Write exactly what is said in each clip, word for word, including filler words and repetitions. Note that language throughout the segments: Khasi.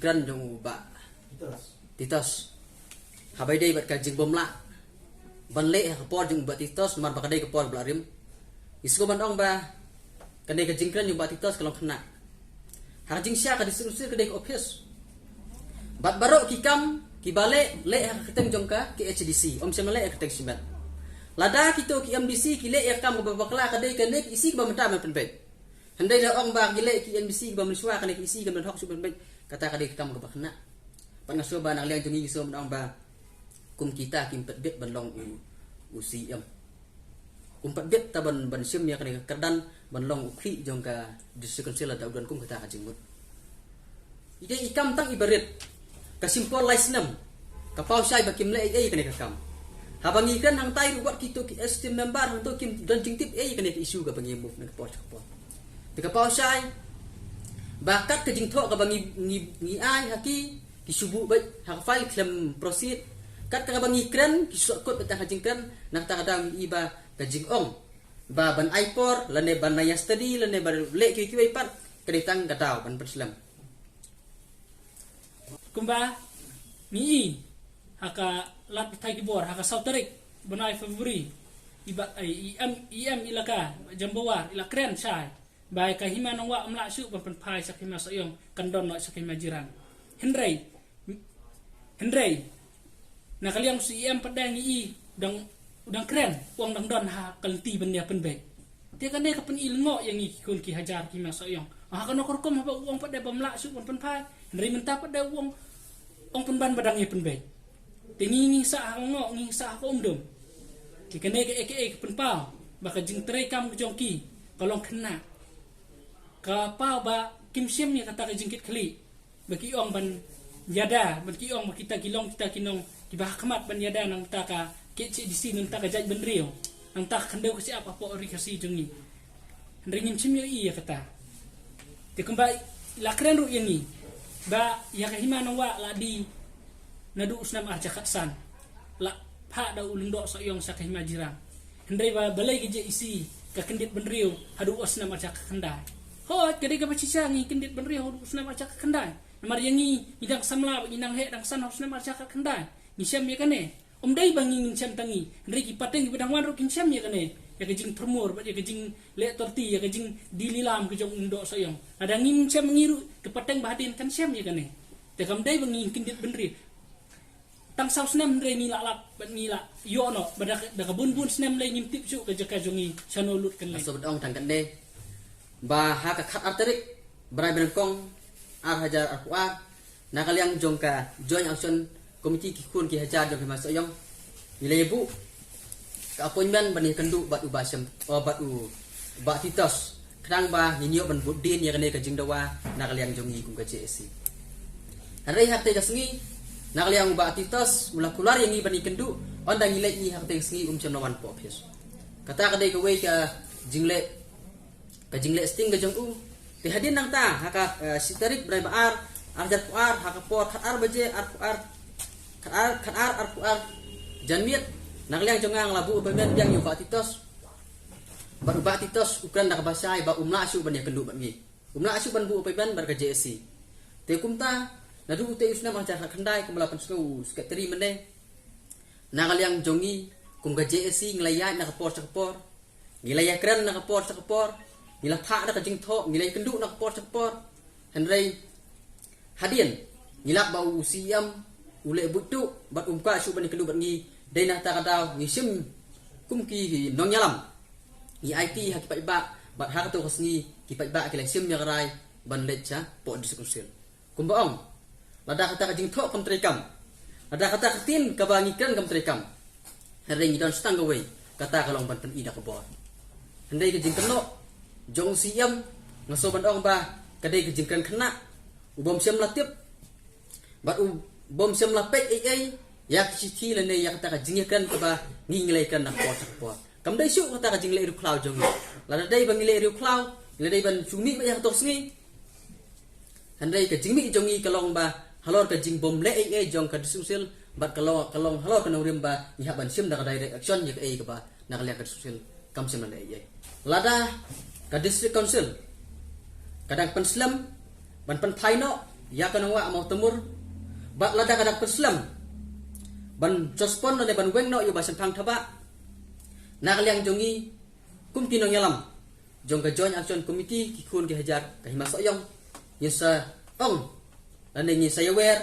Kren jong u Bah Titos. Haba ïadei bad ka jingbymlah ban leh ha ka por jong u Bah Titos, namar ba ka dei ka por ba la rim. Ngi sngewbha ban ong ba kane ka jingkren jong u Bah Titos ka long khynnah. Ha ka jingshisha ka District Council ka dei ka office. Bad baroh ki kam kiba leh, leh ha ka kyrteng jong ka K H A D C. Ym shym leh ha ka kyrteng shimet. Lada kito ki M D C ki leh ïa ka kam kaba bakla, ka dei kane ka E C kaba mynta ban pynbeit. Hynrei lada ong ba ki leh ki M D C kiba mynshuwa, kane ka E C kan don hok shuh ban pynbeit. Kata ka dei ka kam kaba khynnah. Bad nga sngewbha na ka liang jong ngi, ngi sngewbha ban ong ba kum kita kim pat bit ban long u, u C M. Kum pat bit ta ban, ban shim ïa kane ka kyrdan ban long u khlieh jong ka District Council lada u don kum kata ka jingmut. I dei i kam tang iba rit. Ka shim por lai snem. Ka paw shai ba kim leh ei ei kane ka kam. Haba ngi kren hangtai ruh wat kito ki esteemed member hangto kim don jingtip ei kane ka issue kaba ngi move na ka por sha ka por. Te ka paw shai ba kat ka jingthoh kaba ngi, ngi, ngi ai ha ki, ki shu buh beit ha ka file khlem proceed. Kat kaba ngi kren ki shu kut beit ha ka jingkren. Na kata ka daw ngi i ba ka jingong ba ban ai por lane ban ïa study lane ban leh kiwei kiwei pat, ka dei tang ka daw ban pynslem. Kumba ngi i ha ka lad pathai ki bor ha ka saw tarik bnai February, i Bah, i, i M, i M Elaka Jambawar i la kren shai ba ka Hima Nongwah ym lah shuh ban pynphai sha ka Hima Sohiong, kan don noh sha ka Hima Jirang. Hynrei, hynrei na ka liang u C M pat de ngi i dang, dang kren, u ong dang don ha ka lynti ban ïa pynbeit. Te kane ka pyni lyngngoh ïa ngi ki khun ki hajar ki Hima Sohiong. Ha kano ka rukom haba u ong pat de ba ym lah shuh ban pynphai, hynrei mynta pat de u ong, ong pynban ba dang ïa pynbeit. Te ngi, ngi sah ha ka lyngngoh, ngi sah ha ka umdum. Te kane ka, ka, ka pynpaw ba ka jingtrei kam ka jong ki ka long khynnah. Ka paw ba kim shim ïa kata ka jingkitkhlieh ba ki ong ban ïada, ba ki ong ba kita ki long kita ki nong kiba ha khmat ban ïada na ka bynta ka K H A D C, na ka bynta ka jaitbynriew, na ka bynta ka khyndew ka shyiap hapoh ri Khasi jong ngi. Hynrei ngim shym ïohi ïa kata. Te kumba i la kren ruh ïa ngi ba ïa ka Hima Nongwah la die naduh u snem ar hajar khatsan, la phah da u Lyngdoh Sohiong sha ka Hima Jirang. Hynrei ba balei ka J A C ka kyndit bynriew haduh u snem ar hajar khatkhyndai? Hooid, ka dei kaba shisha ngi kyndit bynriew haduh u snem ar hajar khatkhyndai. Namar ïa ngi, ngi dang samla bad ngi nang heh dang san ha u snem ar hajar khatkhyndai. Ngi shem ïa kane. Ym dei ba ngi ngin shem tang ngi, hynrei ki pateng kiba dang wan ruh kin shem ïa kane. Ïa ka jingthyrmur bad ïa ka jingleh torti, ïa ka jingdie lilam ka jong u Lyngdoh Sohiong. Lada ngin shem ngi ruh, ka pateng ba hadien kan shem ïa kane. Te kam dei ba ngi ngin kyndit bynriew. Tang saw snem hynrei ngi la lap bad ngi la ïoh noh, bad da ka, da ka bun bun snem lei ngim tip shuh ka jaka jong ngi shano lut kan leit. Nga sngewbha ban ong tang katne ba ha ka khatar tarik bnai ba nyngkong ar hajar arphew ar, na ka liang jong ka Joint Action Committee ki khun ki hajar jong ka Hima Sohiong ngi la ïa buh ka appointment ban ïakynduh bad u Bah Shem, oh, bad u Bah Titos, khnang ba ngin ïoh ban bud dien ïa kane ka jingdawa na ka liang jong ngi kum ka J A C. Hynrei ha katei ka sngi, na ka liang u Bah Titos u la kular ïa ngi ban ïakynduh, ynda ngi leit ngi ha katei ka sngi um shym la wan hapoh office. Kata ka dei kawei ka jingleh, ka jingleh sting ka jong u. Te hadien nangta ha ka, eh, shi tarik bnai ba ar, ar hajar arphew ar, ha ka por khatar baje arphew ar, khatar, khatar arphew ar janmiet, na ka liang jong nga nga la buh appointment biang ïa u Bah Titos. Bad u Bah Titos u kren da kaba shai ba um lah shuh ban ïakynduh bad ngi. Um lah shuh ban buh appointment bad ka J A C. Te kumta, naduh utei u snem ar hajar khatkhyndai kumba la pynsngew u secretary mynne, na ka liang jong ngi kum ka J A C ngi la ïaid na ka por sha ka por. Ngi la ïakren na ka por sha ka por. Ngi la phah da ka jingthoh, ngi la ïakynduh na ka por sha ka por. Hynrei hadien ngi lap ba u C M u leh buit tuh bad um kwah shuh ban ïakynduh bad ngi. Dei na kata ka daw ngi shim kum ki nongïalam, ngi aiti ha ki paidbah, bad ha kato ka sngi ki paidbah ki la shim ïa ka rai ban leit shapoh District Council. Kumba ong, lada kata ka jingthoh kam treikam, lada kata ka ktien kaba ngi kren kam treikam, hynrei ngi don sa tang kawei, kata ka long ban pyni da ka bor. Hynrei ka jingkynnoh jong u C M, nga sngewbha ban ong ba ka dei ka jingkren khynnah, u bym shym la tip bad u bym shym la peit ei ei ïa ka shithi lane ïa kata ka jingïakren kaba ngi ngi la ïakren na ka por sha ka por. Kam dei shuh kata ka jingleh riewkhlaw jong ngi. Lada dei ba ngi leh riewkhlaw, ngi la dei ban shu mih beit ha kato ka sngi. Hynrei ka jingmih jong ngi ka long ba halor ka jingbymleh ei ei jong ka District Council, bad ka long, ka long halor ka nongrim ba ngi hap ban shim da ka direct action ïa kaei kaba na ka liang ka District Council kam shym la leh ei ei. Lada ka District Council ka dang pynslem ban pynphai noh, ïa ka nongwah Mawtamur, bad lada ka dak pyrslem ban suspend lane ban weng noh ïa u Bah Shemphang Thabah, na ka liang jong ngi kum ki nongïalam jong ka Joint Action Committee ki khun ki hajar ka Hima Sohiong, ngin sa ong lane ngin sa ïawer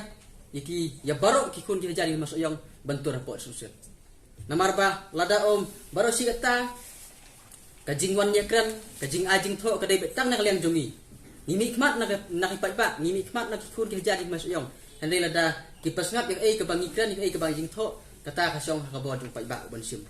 ïa ki, ïa baroh ki khun ki hajar Hima Sohiong ban tur hapoh sumsel. Namar ba lada ym baroh shi katta, ka jingwan ïakren, ka jingai jingthoh ka dei beit tang na ka liang jong ngi. Ngi mihkhmat na ka, na ki paidbah, ngi mihkhmat na ki khun ki hajar Hima Sohiong. Hynrei lada ki pyrshang ïa kaei kaba ngi kren, ïa kaei kaba ngi jingthoh, kata ka shong ha ka bor jong paidbah ban shim.